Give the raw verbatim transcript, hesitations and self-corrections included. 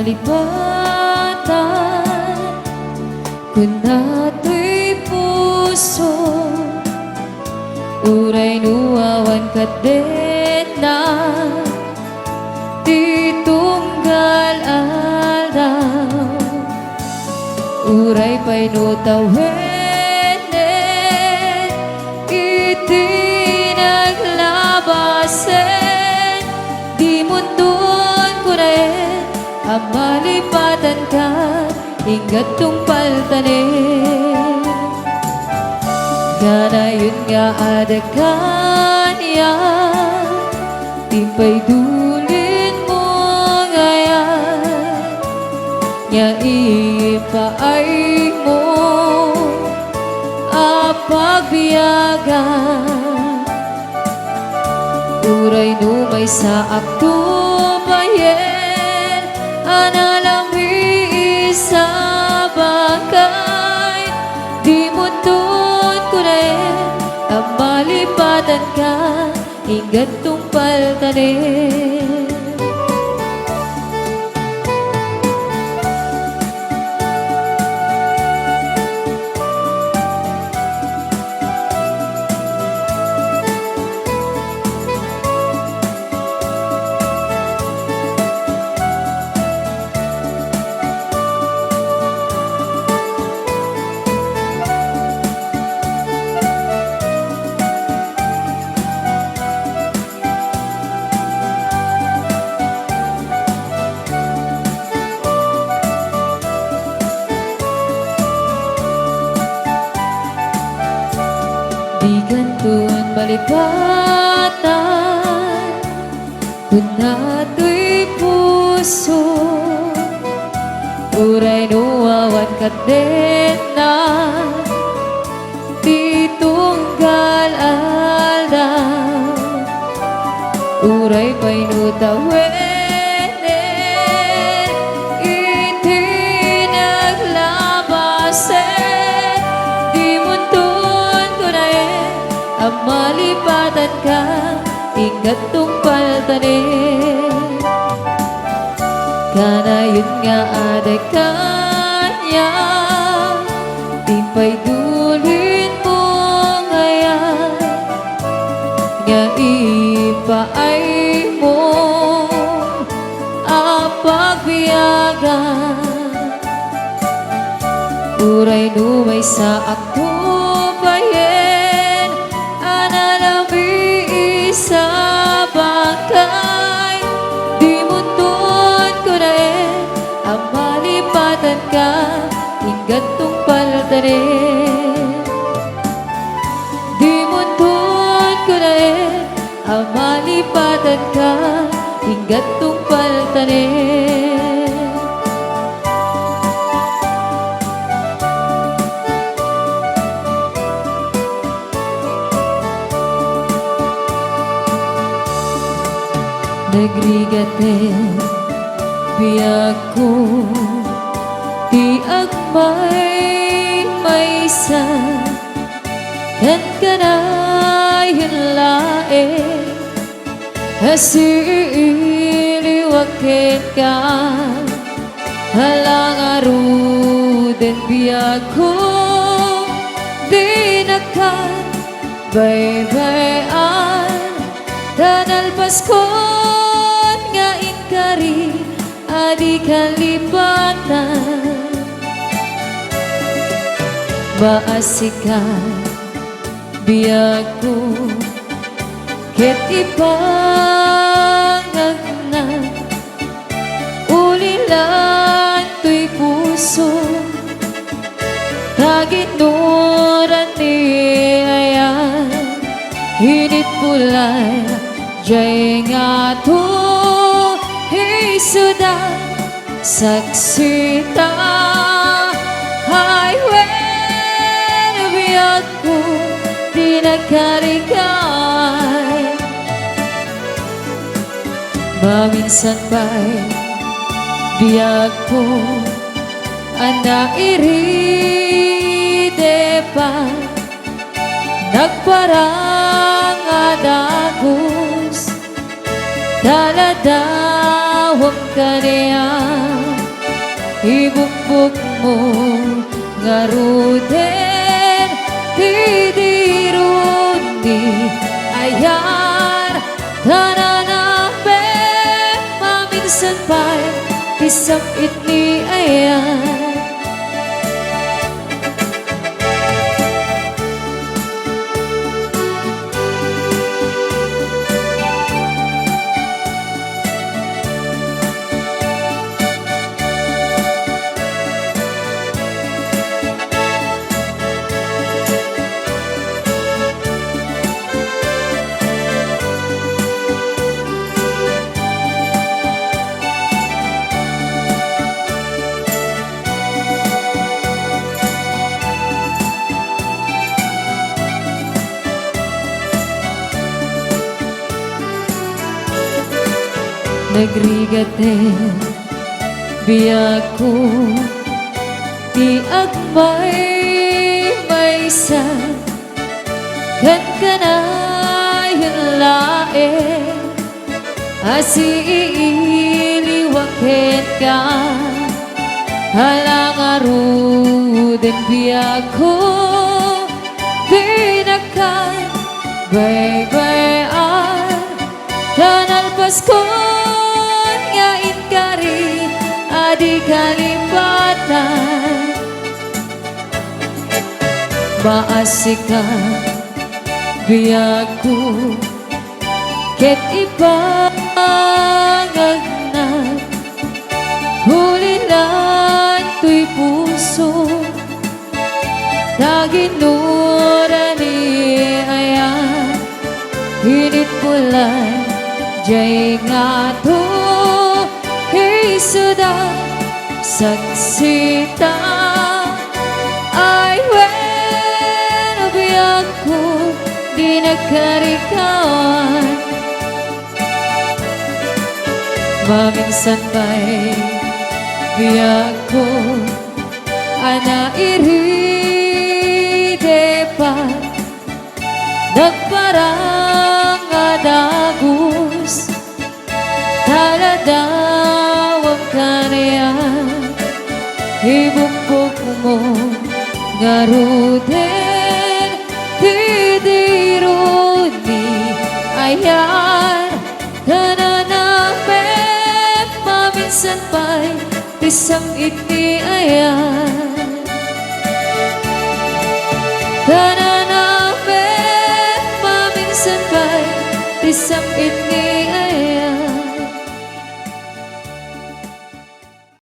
Lipatan, kuna toy puso, uray no awan kadetna ti tunggal aldaw, uray pay no tawenen iti naglabasen, dimonton kunaen a malipatanka, ingga't tungpaltanen. Kanayon nga adda kaniak ti paydulinmo nga ayat, nga ipaaymo a pagbiagan. Uray no maysaak tupayen a nalami isabakay, dimonton kunaen a malipatanka, ingga't tungpaltanen. Dikanton malipatan, kuna toy puso, uray no awan kadetna ti tunggal aldaw, uray pay no tawenen iti naglabasen, dimonton kunaen a malipatanka, ingga't tungpaltanen. Kanayon nga adda kaniak ti paydulinmo nga ayat, nga ipaaymo a pagbiagan. Uray no maysaak tupayen a nalami isabakay, dimonton kunaen a malipatanka, ingga't tungpaltanen. Dimonton kunaen a malipatanka, ingga't tungpaltanen. Nagrigat ti biagko, ti agmaymaysa, ken kanayon laeng a siiliwak kenka. Ala ngaruden biagko, dinakkan baybay-an, ta nalpaskon nga inkari a dika lipatan. Maasika, biagko, ket ipangagna, ulilan toy puso, ta ginnuran ni ayan, init bulay, jay ngato isuda. Saksita, ay wen, biagko, ti nagkarikay. Maminsan pay, biagko, a nairide pa, nagparang a dagus, taladawam kaniak, Ibukbokmo ngaruden ti dirunmi, ayar, ta nanamem maminsan pay ti sam-itmi, ayar. Nagrigat ti biagko, ti agmaymaysa, ken kanayon laeng a siiliwak kenka. Ala ngaruden biagko, pinakabaybay-an, ta nalpaskon nga inkari a di kalipatan. Maasika, biagko, ket ipangagnak, ulilan toy puso, ta ginurani ayan, init bulan, jay ngato, isuda, saksita. Ay, wen, biagko, di nagkarikawan. Maminsan pay, biagko, a nairide pa, nagparang a dagus, taladawam kaniak, ibukbokmo ngaruden ti dirunmi, ayar, ta nanamem maminsan pay ti sam-itmi, ayar. Ta nanamem maminsan pay ti sam-itmi, ayar.